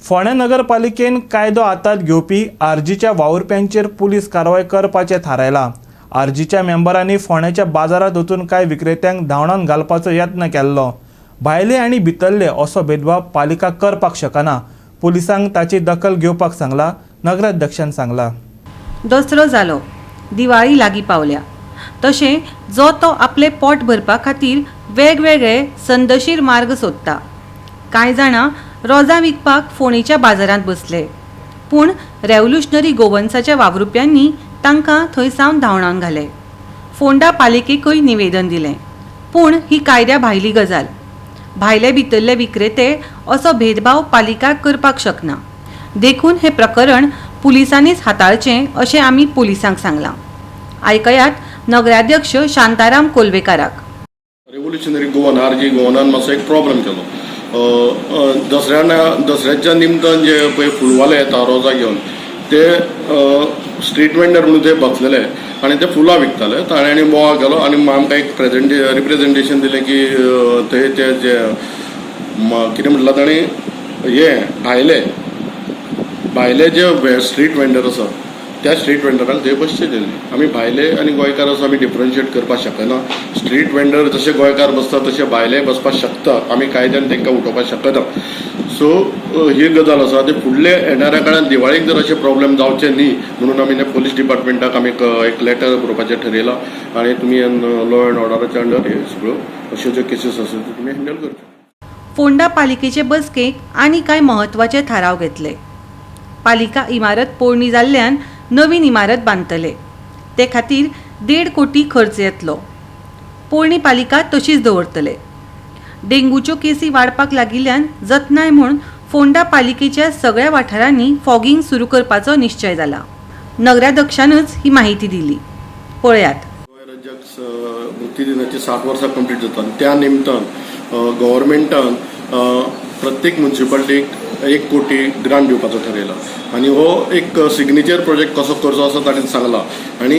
फोंडें नगरपालिकेन कायदो हातांत घेवपी आरजीच्या वावुरप्यांचेर पुलीस कारवाय करपाचें थारायलां. आरजीच्या मेंबरांनी फोंड्याच्या बाजारांत वचून कांय विक्रेत्यांक धांवडावन घालपाचो यत्न केल्लो. भायले आनी भितरले असो भेदभाव पालिका करपाक शकना. पुलिसांक ताची दखल घेवपाक सांगला, नगराध्यक्षान सांगला. दसरो जालो, दिवाळी लागीं पावल्या. तशें जो तो आपलें पोट भरपा खातीर वेगवेगळे संदशीर मार्ग सोदता. कांय जाणां रोजां विकपाक फोंडेच्या बाजारांत बसले, पूण रेव्होल्युशनरी गोवन्साच्या वावुरप्यांनी तांकां थंय सावन धांवडावन घाले. फोंडा पालिकेकूय निवेदन दिलें, पूण ही कायद्या भायली गजाल. भायले भितरले विक्रेते असो भेदभाव पालिका करपाक शकना. देखून हें प्रकरण पुलिसांनीच हाताळचें अशें आमी पुलिसांक सांगलां. आयकयात नगराध्यक्ष शांताराम कोलवेकाराक. रेव्होल्युशनरी गोवन, आरजी गोवनान मातसो एक प्रॉब्लम केलो. अ, अ, दसऱ्या दसऱ्याच्या निमतान जे पळय फुलवाले येता रोजां घेवन, ते स्ट्रीट वेंडर म्हणून ते बसलेले आनी ते फुलां विकताले. ताणें आनी बोवाळ केलो आनी आमकां एक रिप्रेझेंटेशन दिलें की थंय ते जे कितें म्हटलां ताणें, हे भायले भायले जे स्ट्रीट वेंडर आसा, त्या स्ट्रीट वेंडरांक थंय बसचे दिले. आमी भायले आनी गोंयकार असो आमी डिफरन्शिएट करपाक शकना. स्ट्रीट वेंडर जशे गोंयकार बसता तशे भायले बसपाक शकता. आमी कायद्यान तांकां उठोवपाक शकना. सो ही गजाल आसा. ते फुडले येणाऱ्या काळान दिवाळीक जर अशे प्रॉब्लेम जावचे न्ही म्हणून आमी पोलीस डिपार्टमेंटाक आमी एक लेटर बरोवपाचें ठरयलां आनी तुमी लॉ एंड ऑर्डराच्या अंडर हे सगळ्यो अश्यो ज्यो केसीस आसा त्यो तुमी हँडल करच्यो. फोंडा पालिकेचे बसकेक आनी कांय म्हत्वाचे थाराव घेतले. पालिका इमारत पोरणी जाल्ल्यान नवीन इमारत बांदतले. ते खातीर 1.5 कोटी खर्च येतलो. पोरणी पालिका तशीच दवरतले. डेंगूच्यो केसी वाडपाक लागिल्ल्यान जतनाय म्हूण फोंडा पालिकेच्या सगळ्या वाठारांनी फॉगिंग सुरू करपाचो निश्चय जाला. नगराध्यक्षानच ही माहिती दिली, पळयात. गोंय राज्याक मुक्ती दिनाची 60 वर्सां कंप्लीट जाता आनी त्या निमतान गव्हर्मेंटान प्रत्येक म्युन्सिपालिटीक 1 कोटी ग्रांट दिवपाचो ठरयला आनी हो एक सिग्नेचर प्रोजेक्ट कसो करचो असो ताणें सांगला. आनी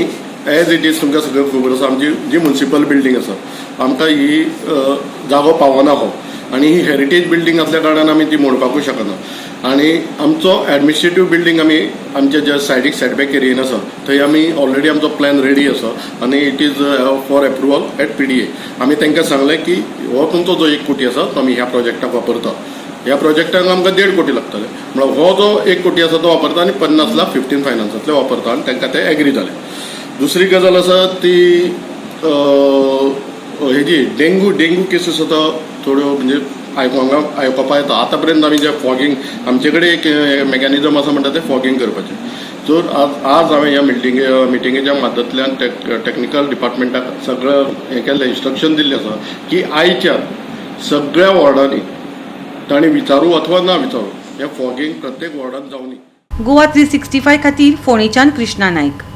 एज it is तुमकां सगळ्यांक खबर आसा, आमची जी म्युन्सिपल बिल्डींग आसा, आमकां ही जागो पावना हो आनी ही हेरिटेज बिल्डींग आसल्या कारणान आमी ती मोडपाकूय शकना. आनी आमचो एडमिनिस्ट्रेटीव बिल्डींग आमी आमच्या ज्या सायडीक सेटबॅक एरियेन आसा, थंय आमी ऑलरेडी आमचो प्लॅन रेडी आसा आनी it is for approval at PDA. आमी तांकां सांगलें की हो तुमचो जो 1 कोटी आसा तो आमी ह्या प्रोजेक्टाक वापरता. ह्या प्रोजेक्टाक आमकां 1.5 कोटी लागतले, म्हळ्यार हो जो 1 कोटी आसा तो वापरता आनी 50 लाख 15 फायनान्सांतले वापरता आनी तांकां ते एग्री जाले. दुसरी गजाल आसा ती हेजी डेंगू. डेंगू केसीस आतां थोड्यो म्हणजे आयकोंक आयकोपा येता. आतां पर्यंत आमी जे फॉगिंग, आमचे कडेन एक मेकॅनिजम आसा म्हणटा ते फॉगिंग करपाचें. जर आज हांवें ह्या मिटिंगेच्या माध्यमांतल्यान टॅक्निकल डिपार्टमेंटाक सगळें हें केल्लें, इन्स्ट्रक्शन दिल्लें आसा की आयच्यान सगळ्या वॉर्डांनी तांणी विचारू अथवा ना विचारू, हें फॉगिंग प्रत्येक वॉर्डांत जावनी. गोवा 365 खातीर फोंडेच्यान कृष्णा नायक.